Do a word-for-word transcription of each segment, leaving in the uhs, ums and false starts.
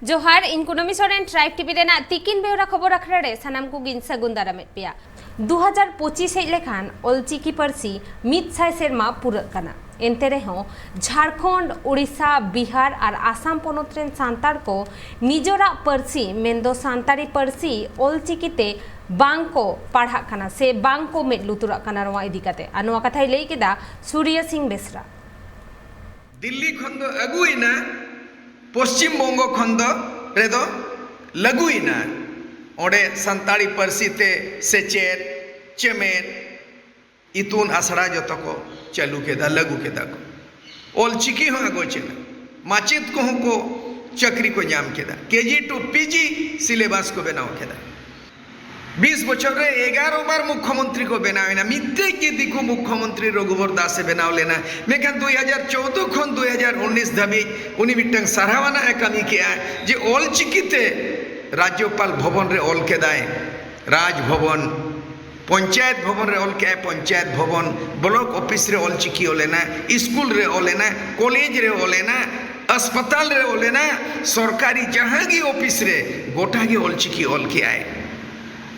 ᱡᱚᱦᱟᱨ, ᱤᱧ ᱠᱩᱱᱟᱹᱢᱤ ᱥᱚᱨᱮᱱ, ᱴᱨᱟᱭᱤᱵᱽ ᱴᱤᱵᱷᱤ ᱨᱮᱱᱟᱜ ᱛᱤᱠᱤᱱ ᱵᱮᱣᱨᱟ ᱠᱷᱚᱵᱚᱨ ᱟᱠᱷᱲᱟ ᱨᱮ ᱥᱟᱱᱟᱢ ᱠᱚᱜᱮᱧ ᱥᱟᱹᱜᱩᱱ ᱫᱟᱨᱟᱢᱮᱫ ᱯᱮᱭᱟ᱾ ᱫᱩ ᱦᱟᱡᱟᱨ ᱯᱚᱸᱪᱤᱥ ᱦᱮᱡ ᱞᱮᱠᱷᱟᱱ ᱚᱞᱪᱤᱠᱤ ᱯᱟᱹᱨᱥᱤ ᱢᱤᱫ ᱥᱟᱭ ᱥᱮᱨᱢᱟ ᱯᱩᱨᱟᱹᱜ ᱠᱟᱱᱟ᱾ ᱮᱱᱛᱮ ᱨᱮᱦᱚᱸ ᱡᱷᱟᱲᱠᱷᱚᱸᱰ, ᱳᱰᱤᱥᱟ, ᱵᱤᱦᱟᱨ ᱟᱨ ᱟᱥᱟᱢ ᱯᱚᱱᱚᱛ ᱨᱮᱱ ᱥᱟᱱᱛᱟᱲ ᱠᱚ ᱱᱤᱡᱚᱨᱟᱜ ᱯᱟᱹᱨᱥᱤ ᱢᱮᱱᱫᱚ ᱥᱟᱱᱛᱟᱲᱤ ᱯᱟᱹᱨᱥᱤ ᱚᱞᱪᱤᱠᱤ ᱛᱮ ᱵᱟᱝ ᱠᱚ ᱯᱟᱲᱦᱟᱜ ᱠᱟᱱᱟ ᱥᱮ ᱵᱟᱝ ᱠᱚ ᱢᱮᱫ ᱞᱩᱛᱩᱨᱟᱜ ᱠᱟᱱᱟ ᱱᱚᱣᱟ ᱤᱫᱤ ᱠᱟᱛᱮ᱾ ᱟᱨ ᱱᱚᱣᱟ ᱠᱟᱛᱷᱟᱭ ᱞᱟᱹᱭ ᱠᱮᱫᱟ ᱥᱩᱨᱭᱟ ᱥᱤᱝ ᱵᱮᱥᱨᱟ᱾ ᱫᱤᱞᱞᱤ ᱠᱷᱚᱱ ᱫᱚ ᱟᱹᱜᱩᱭᱮᱱᱟ, ᱯᱚᱥᱪᱤᱢ ᱵᱚᱝᱜᱚ ᱠᱷᱚᱱ ᱫᱚ ᱨᱮᱫᱚ ᱞᱟᱹᱜᱩᱭᱮᱱᱟ᱾ ᱚᱸᱰᱮ ᱥᱟᱱᱛᱟᱲᱤ ᱯᱟᱹᱨᱥᱤ ᱛᱮ ᱥᱮᱪᱮᱫ, ᱪᱮᱢᱮᱫ, ᱤᱛᱩᱱ ᱟᱥᱲᱟ ᱡᱚᱛᱚ ᱠᱚ ᱪᱟᱹᱞᱩ ᱠᱮᱫᱟ, ᱞᱟᱹᱜᱩ ᱠᱮᱫᱟ ᱠᱚ᱾ ᱚᱞ ᱪᱤᱠᱤ ᱦᱚᱸ ᱟᱸᱜᱚᱪ ᱮᱱᱟ, ᱢᱟᱪᱮᱫ ᱠᱚᱦᱚᱸ ᱠᱚ ᱪᱟᱹᱠᱨᱤ ᱠᱚ ᱧᱟᱢ ᱠᱮᱫᱟ, ᱠᱮᱡᱤ ᱴᱩ ᱯᱤᱡᱤ ᱥᱤᱞᱮᱵᱟᱥ ᱠᱚ ᱵᱮᱱᱟᱣ ᱠᱮᱫᱟ᱾ ᱵᱤᱥ ᱵᱚᱪᱷᱚᱨ ᱨᱮ ᱮᱜᱟᱨᱚ ᱵᱟᱨ ᱢᱩᱠᱷᱚᱢᱚᱱᱛᱨᱤ ᱠᱚ ᱵᱮᱱᱟᱣ ᱮᱱᱟ᱾ ᱢᱤᱫᱴᱮᱡ ᱜᱮ ᱫᱤᱠᱩ ᱢᱩᱠᱷᱚᱢᱚᱱᱛᱨᱤ ᱨᱚᱜᱷᱩᱵᱚᱨ ᱫᱟᱥ ᱮ ᱵᱮᱱᱟᱣ ᱞᱮᱱᱟ, ᱢᱮᱱᱠᱷᱟᱱ ᱫᱩᱭ ᱦᱟᱡᱟᱨ ᱪᱳᱣᱫᱚ ᱠᱷᱚᱱ ᱫᱩᱭ ᱦᱟᱡᱟᱨ ᱩᱱᱤᱥ ᱫᱷᱟᱹᱵᱤᱡ ᱩᱱᱤ ᱢᱤᱫᱴᱟᱝ ᱥᱟᱨᱦᱟᱣ ᱟᱱᱟᱜ ᱮ ᱠᱟᱹᱢᱤ ᱠᱮᱜᱼᱟ ᱡᱮ ᱚᱞ ᱪᱤᱠᱤ ᱛᱮ ᱨᱟᱡᱽᱡᱚᱯᱟᱞ ᱵᱷᱚᱵᱚᱱ ᱨᱮ ᱚᱞ ᱠᱮᱫᱟᱭ, ᱨᱟᱡᱽ ᱵᱷᱚᱵᱚᱱ, ᱯᱚᱧᱪᱟᱭᱮᱛ ᱵᱷᱚᱵᱚᱱ ᱨᱮ ᱚᱞ ᱠᱮᱜᱼᱟᱭ, ᱯᱚᱧᱪᱟᱭᱮᱛ ᱵᱷᱚᱵᱚᱱ, ᱵᱞᱚᱠ ᱚᱯᱷᱤᱥ ᱨᱮ ᱚᱞ ᱪᱤᱠᱤ ᱚᱞ ᱮᱱᱟ, ᱤᱥᱠᱩᱞ ᱨᱮ ᱚᱞ ᱮᱱᱟ, ᱠᱚᱞᱮᱡᱽ ᱨᱮ ᱚᱞ ᱮᱱᱟ, ᱦᱟᱥᱯᱟᱛᱟᱞ ᱨᱮ ᱚᱞ ᱮᱱᱟ, ᱥᱚᱨᱠᱟᱨᱤ ᱡᱟᱦᱟᱸ ᱜᱮ ᱚᱯᱷᱤᱥ ᱨᱮ ᱜᱚᱴᱟ ᱜᱮ ᱚᱞ ᱪᱤᱠᱤ ᱚᱞ ᱠᱮᱜᱼᱟᱭ᱾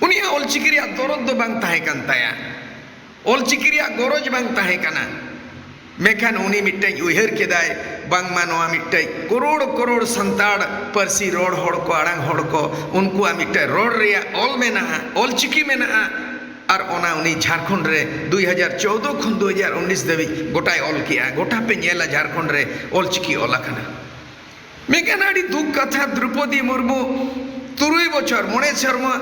ᱩᱱᱤᱭᱟᱜ ᱚᱞ ᱪᱤᱠᱤ ᱨᱮᱭᱟᱜ ᱫᱚᱨᱚᱫ ᱫᱚ ᱵᱟᱝ ᱛᱟᱦᱮᱸ ᱠᱟᱱ ᱛᱟᱭᱟ, ᱚᱞ ᱪᱤᱠᱤ ᱨᱮᱭᱟᱜ ᱜᱚᱨᱚᱡᱽ ᱵᱟᱝ ᱛᱟᱦᱮᱸ ᱠᱟᱱᱟ᱾ ᱢᱮᱱᱠᱷᱟᱱ ᱩᱱᱤ ᱢᱤᱫᱴᱮᱡ ᱩᱭᱦᱟᱹᱨ ᱠᱮᱫᱟᱭ, ᱵᱟᱝᱢᱟ ᱱᱚᱣᱟ ᱢᱤᱫᱴᱮᱡ ᱠᱳᱨᱳᱲ ᱠᱳᱨᱳᱲ ᱥᱟᱱᱛᱟᱲ ᱯᱟᱹᱨᱥᱤ ᱨᱚᱲ ᱦᱚᱲ ᱠᱚ, ᱟᱲᱟᱝ ᱦᱚᱲ ᱠᱚ, ᱩᱱᱠᱩᱣᱟᱜ ᱢᱤᱫᱴᱮᱡ ᱨᱚᱲ ᱨᱮᱭᱟᱜ ᱚᱞ ᱢᱮᱱᱟᱜᱼᱟ, ᱚᱞ ᱪᱤᱠᱤ ᱢᱮᱱᱟᱜᱼᱟ᱾ ᱟᱨ ᱚᱱᱟ ᱩᱱᱤ ᱡᱷᱟᱲᱠᱷᱚᱸᱰ ᱨᱮ ᱫᱩᱭ ᱦᱟᱡᱟᱨ ᱪᱳᱣᱫᱚ ᱠᱷᱚᱱ ᱫᱩᱭ ᱦᱟᱡᱟᱨ ᱩᱱᱤᱥ ᱫᱷᱟᱹᱵᱤᱡ ᱜᱚᱴᱟᱭ ᱚᱞ ᱠᱮᱜᱼᱟ᱾ ᱜᱚᱴᱟ ᱯᱮ ᱧᱮᱞᱟ, ᱡᱷᱟᱲᱠᱷᱚᱸᱰ ᱨᱮ ᱚᱞ ᱪᱤᱠᱤ ᱚᱞ ᱟᱠᱟᱱᱟ᱾ ᱢᱮᱱᱠᱷᱟᱱ ᱟᱹᱰᱤ ᱫᱩᱠ ᱠᱟᱛᱷᱟ, ᱫᱨᱚᱯᱚᱫᱤ ᱢᱩᱨᱢᱩ ᱛᱩᱨᱩᱭ ᱵᱚᱪᱷᱚᱨ, ᱢᱚᱬᱮ ᱥᱮᱨᱢᱟ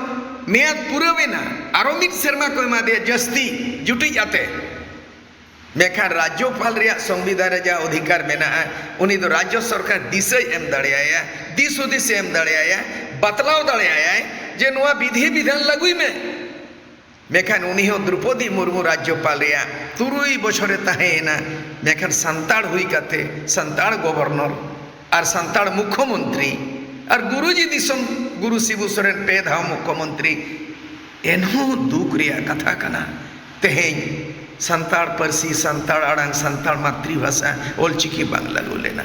ᱢᱮᱭᱟᱫ ᱯᱩᱨᱟᱹᱣ ᱮᱱᱟ, ᱟᱨᱚ ᱢᱤᱫ ᱥᱮᱨᱢᱟ ᱠᱚ ᱮᱢᱟ ᱫᱮᱭᱟ ᱡᱟᱹᱥᱛᱤ ᱡᱩᱴᱤᱡ ᱟᱛᱮ᱾ ᱢᱮᱱᱠᱷᱟᱱ ᱨᱟᱡᱽᱡᱚᱯᱟᱞ ᱨᱮᱭᱟᱜ ᱥᱚᱝᱵᱤᱫᱷᱟᱱ ᱨᱮ ᱡᱟ ᱚᱫᱷᱤᱠᱟᱨ ᱢᱮᱱᱟᱜᱼᱟ, ᱩᱱᱤ ᱫᱚ ᱨᱟᱡᱽᱡᱚ ᱥᱚᱨᱠᱟᱨ ᱫᱤᱥᱟᱹᱭ ᱮᱢ ᱫᱟᱲᱮᱭᱟᱭᱟ, ᱫᱤᱥ ᱦᱩᱫᱤᱥᱮ ᱮᱢ ᱫᱟᱲᱮᱭᱟᱭᱟ, ᱵᱟᱛᱞᱟᱣ ᱫᱟᱲᱮᱭᱟᱭᱟᱭ ᱡᱮ ᱱᱚᱣᱟ ᱵᱤᱫᱷᱤ ᱵᱤᱫᱷᱟᱱ ᱞᱟᱹᱜᱩᱭ ᱢᱮ᱾ ᱢᱮᱱᱠᱷᱟᱱ ᱩᱱᱤ ᱦᱚᱸ ᱫᱨᱚᱯᱚᱫᱤ ᱢᱩᱨᱢᱩ ᱨᱟᱡᱽᱡᱚᱯᱟᱞ ᱨᱮᱭᱟᱜ ᱛᱩᱨᱩᱭ ᱵᱚᱪᱷᱚᱨᱮ ᱛᱟᱦᱮᱸᱭᱮᱱᱟ, ᱢᱮᱱᱠᱷᱟᱱ ᱥᱟᱱᱛᱟᱲ ᱦᱩᱭ ᱠᱟᱛᱮ ᱥᱟᱱᱛᱟᱲ ᱜᱚᱵᱷᱚᱨᱱᱚᱨ ᱟᱨ ᱥᱟᱱᱛᱟᱲ ᱢᱩᱠᱷᱚᱢᱚᱱᱛᱨᱤ ᱟᱨ ᱜᱩᱨᱩᱡᱤ ᱫᱤᱥᱚᱢ ᱜᱩᱨᱩ ᱥᱤᱵᱩ ᱥᱚᱨᱮᱱ ᱯᱮ ᱫᱷᱟᱣ ᱢᱩᱠᱷᱚᱢᱚᱱᱛᱨᱤ, ᱮᱱᱦᱚᱸ ᱫᱩᱠ ᱨᱮᱭᱟᱜ ᱠᱟᱛᱷᱟ ᱠᱟᱱᱟ᱾ ᱛᱮᱦᱮᱧ ᱥᱟᱱᱛᱟᱲ ᱯᱟᱹᱨᱥᱤ, ᱥᱟᱱᱛᱟᱲ ᱟᱲᱟᱝ, ᱥᱟᱱᱛᱟᱲ ᱢᱟᱛᱨᱤ ᱵᱷᱟᱥᱟ ᱚᱞᱪᱤᱠᱤ ᱵᱟᱝ ᱞᱟᱹᱜᱩ ᱞᱮᱱᱟ᱾